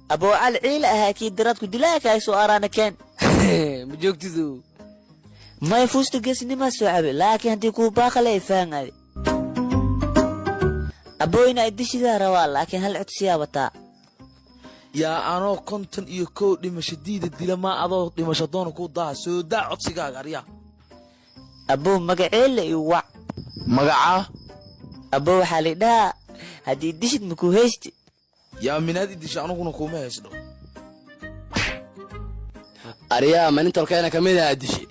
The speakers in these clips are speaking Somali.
Aboo Cali ciila ahaa kii daraadku dilaaka ay soo araana keen. Ma joogtidu? May, fuusta geesnimaa soo cabe, laakiin haddii kuu baaqale ay fahangaade. Abooyna ay dishidaa rabaa, laakiin hal codsiyaa wataa. Yaa anoo 51 dhimasho diida dila maa adoo dhimasho doona ku daaha? Soo daa codsigaaga, aryaa. Aboo, magaceelle iyo wac. Magacaa? Aboo, waxaa lidhahaa haddii dishid makuu haysti. Yaa minaad i disha anuguna kuuma haysdho. Aryaa, ma nin tolkeena ka mid ah dishe?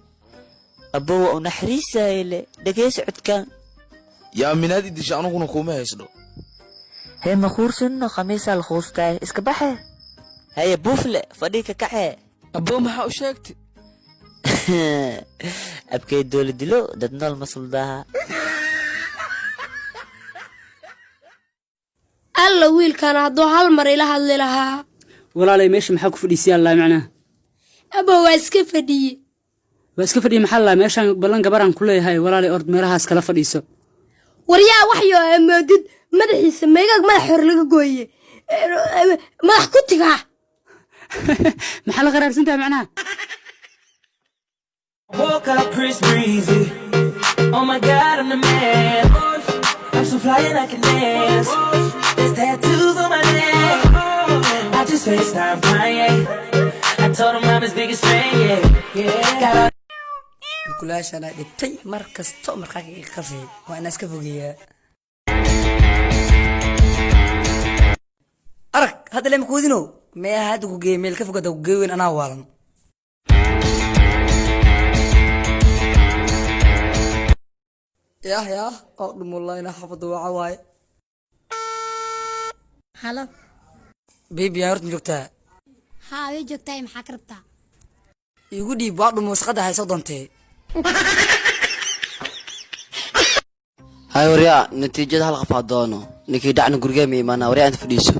Aboo, waa u naxariisayle, dhegaysa codkaan. Yaa minaad i disha anuguna kuuma haysdho. Hee, makuursanno, khamiisaa la khuustaay, iska baxe. Haye buufle, fadhii ka kaxee. Aboo, maxaa u sheegtay? Abkay doola dilo dad nool ma suldaaha. Alla, wiilkan hadduu hal mar ila hadli lahaa. Walaalay, meesha maxaa ku fadhiisiyaa laa macnaha? Abo, waa iska fadhiye. Waa iska fadhiya maxaa laa? Meeshaan ballan gabaraan ku leeyahay. Walaalay, ord meelahaas kala fadhiiso. Waryaa, waxyo moodid madaxiisa meegaag madax hore laga gooye, madax ku tigaa. Maxaa la qaraarsan tahay macnaha? Woke up Chris Breezy. Oh my God, I'm the man. I'm so fly and I can dance. There's tattoos on my neck. I just FaceTime Kanye. I told him I'm his biggest fan, yeah. Got all Mukulaashana dhibtay mar kasto marqaanka iga qasay, waa inaa iska fogeeyaa. Arag hadda lema kuwadino meeha hadda ku geeye, meel ka fog hadda ku geey weyn, anaa waalan. Yah yah, oo dhumulayna xaafadda waxa waaye. Halo. Bibi, yaa horta ma joogtaa? Haa, way joogtahay, maxaa ka rabtaa? Igu dhiib, waa dhumo, wasaqada hayso doontee. Hay waryaa, natiijada hal qof haa doono, ninkii dhacna gurigee ma imaanaa? Waryaa, inta fadhiiso.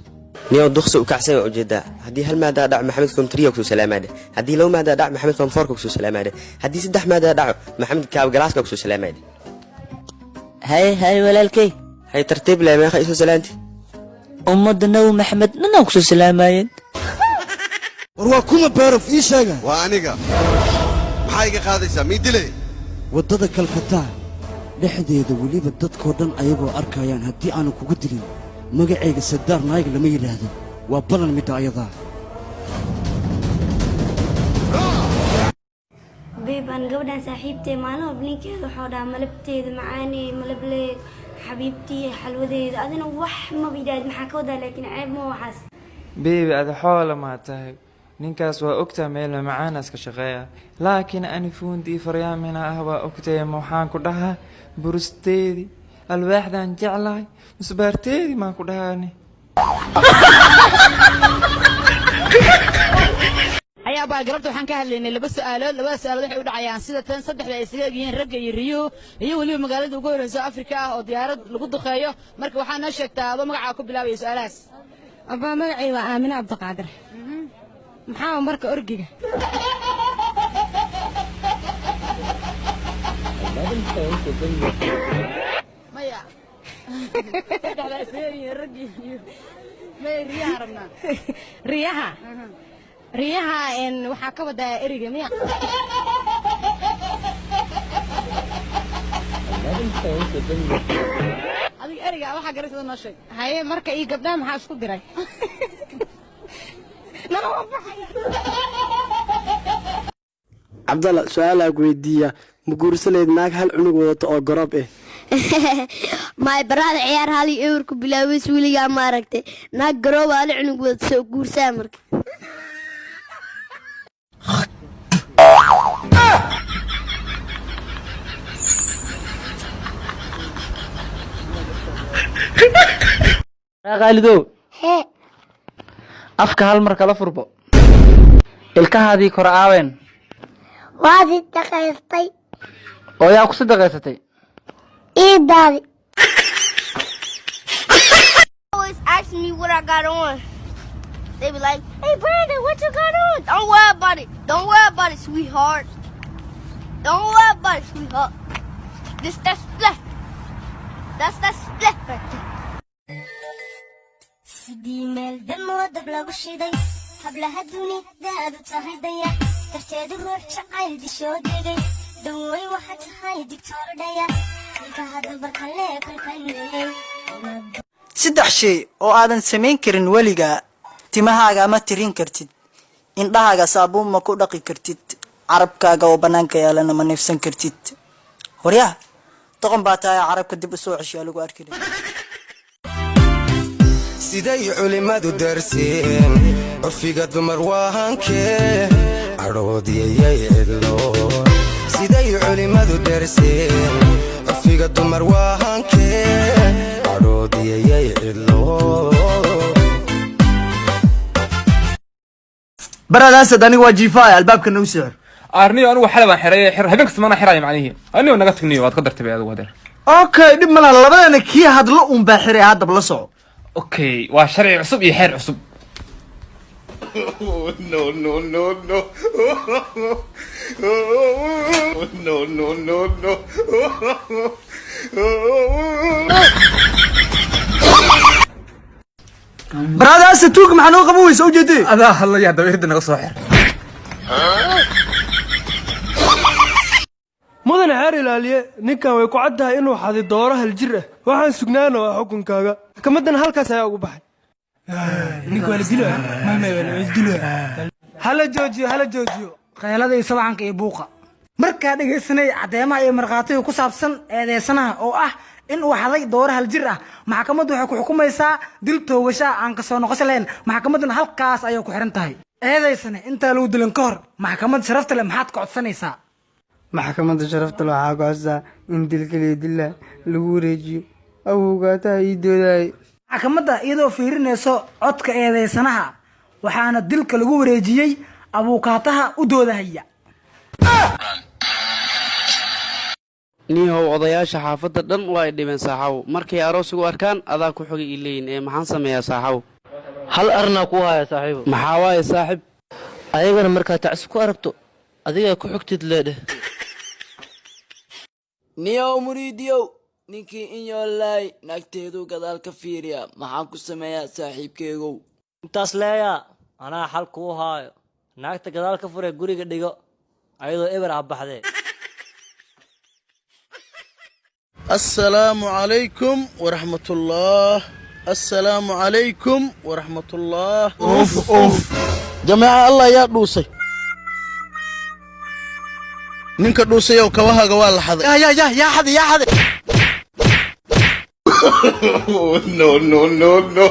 Niyow, duqsi u kacsan waa ujeedaa. Haddii hal maadaa dhaco, Maxamed form three kusoo salaamaadhe. Haddii laba maadaa dhaco, Maxamed form fourka kusoo salaamaadhe. Haddii saddex maadaa dhaco, Maxamed kaabgalaaska kusoo salaamaadhe. Hay hay, walaalkey. Hay, tartiib leh, meeqa isoo salaanti? Ummadda Nabi Maxamed dhanaa kusoo salaamayeen. War waa kuma beerof, ii sheega. Waa aniga, maxaa iga qaadaysaa? Mii dilay? Waddada Kalkataa dhexdeeda, weliba dadkoo dhan ayagoo arkayaan, haddii aanu kugu dilin magacayga Sadaar Naayig lama yidhaahdo. Waa ballan midda ayadaa. Babe, aan gabadhan saaxiibtay maalin walba ninkeeda waxuu dhahaa malabteeda macaaney, malable xabiibtii, xalwadeeda. Adina wax maba yidhaahd, maxaa ka wadaa? Laakiin ceeb ma waxaas. Baby, ada xoola maa tahay? Ninkaas waa ogtaa, meel macaanaas ka shaqeeya, laakiin ani fuundii faryaamina ah waa ogtay. Ma waxaan ku dhahaa burusteedii alwaaxdaan jeclahay, musbaarteedii maan ku dhahaani? Ayaa baa galabta waxaan ka hadlaynay laba su'aalood. Labada su'aalood waxay u dhacayaan sida tan: saddexda ay isaga egyihiin ragga iyo riyuhu, iyo weliba magaalada ugu horreysa Afrika ah oo diyaarad lagu duqeeyo. Marka waxaa noo sheegtaa adoo magacaa ku bilaabaya su'aalahaas. Abaa, magacay waa Aamine Cabdiqaadir. Maxaa marka orgiga? Maya, saddexda isaga egyihiin ragga iyo riyuhu, maya, riyaha rabnaa. Riyaha, riyaha waxaa ka wadaa eriga miya? Adiga eriga waxaa garasada noo sheeg. Haye, marka iyo gabdhaha maxaa isku diray? Nala waa baxaya. Cabdalla, su-aalaa ku weydiiya: ma guursanayd naag hal cunug wadato oo garoob ah? My brother, ciyaar hal iyo ewer ku bilaabays weligaa ma aragtay? Naag garooba hal cunug wada soo guursaa marka. Qaalidow. Hee. Afka hal mar kala furbo, ilkahaadii kor aaween? Waad idaqaystay. Oo yaa ku sadaqaysatay? Iidaadi. Always ask me what I got on. They be like, "Hey Brandon, what you got on?" Don't worry about it. Don't worry about it, sweetheart. Don't worry about it, sweetheart. This that split. That's that split right there. Sidii meel damoo dab lagu shiday, hablaha dunidaadu tahay dayax darteedu ruux jacayl dishoo degay. Dawey waxaa tahay digtoordhaya ilkaha dubarkale kalkaneeyey. Saddex shay oo aadan samayn karin weligaa: timahaaga ma tirin kartid, indhahaaga saabuun ma ku dhaqi kartid, carabkaaga oo bannaanka yaalana ma neefsan kartid. Waryaha, doqon baa tahay, carabka dib u soo ceshiyaa lagu arki. Siday culimmadu darseen, curfiga dumar waa hankee cadhoodiyayay cidlo. Siday culimmadu darseen, curfiga dumar waa hankee cadhoodiyayay cidlo. Baradaasad, aniga waa jiifaaya, albaabka nagu soo xir. Arniyo, anigu xalay baan xiray, xir habeen kasta mana xiraya macnihi. Anigo naga tagniyo, waad ka dartay bay adigu hadeer. Okay, dhib ma laha, labadana kii hadlo uun baa xiray, haddaba la soco. Okay, waa sharci cusub iyo xeer cusub. No, no, no, no. No, no, no, no. Baradaasa, tuuga maxaa noo qaban weysa ujeedee? Adaa hadlaya, haddaba irda naga soo xir. Mudane xeer ilaaliye, ninkan way ku caddahay inuu xaday dooro hal jir ah. Waxaan sugnaana waa xukunkaaga. Maxkamaddan halkaas ayaa ugu baxay. Ninka waa la dilaa. Hala joojiyo, hala joojiyo khaylada iyo sawaxanka iyo buuqa. Markaa dhegaysanay caddeemaha iyo markhaatiga ku saabsan eedeysanaha oo ah in uu xaday dooro hal jir ah, maxkamaddu waxay ku xukumaysaa dil toogasho ah aan kasoo noqosho lahayn. Maxkamadduna halkaas ayay ku xiran tahay. Eedaysane, intaa lagu dilin ka hor, maxkamadda sharafta leh maxaad ka codsanaysaa? Maxkamadda sharafta leh waxaa go'aansaa in dilkaliya dila lagu wareejiyo awowgaataha ii doodaayay. Maxkamadda iyadoo fiirinayso codka eedeysanaha, waxaana dilka lagu wareejiyey abuukaataha u doodahaya. Niihow, odayaasha xaafadda dhan waa ay dhibeen, saaxaw. Markay aroos igu arkaan, adaa ku xogay ii leeyiin, ee maxaan sameeyaa, saaxaw? Hal arnaa kuu haya, saaxiibo. Maxaa waaye, saaxib? Ayagana markaa tacsi ku aragto, adigaa ku xogtid leedheh. Niyow muriidiyow, ninkii inyoolaay naagteedu gadaal ka fiiriya, maxaan ku sameeyaa, saaxiibkeegow? Intaas leeyaa, anaa xal kuu haayo. Naagta gadaal ka furee, guriga dhigo, ayadoo eber ah baxdee. Asalaamu calaykum waraxmatullah, assalaamu calaykum waraxmatullah. Jameeca Allah, yaa dhuusay? Ninka dhuusayow, kabahaaga waa la xaday. Ya ya, yaa xaday, yaa xaday? No, no, no, no.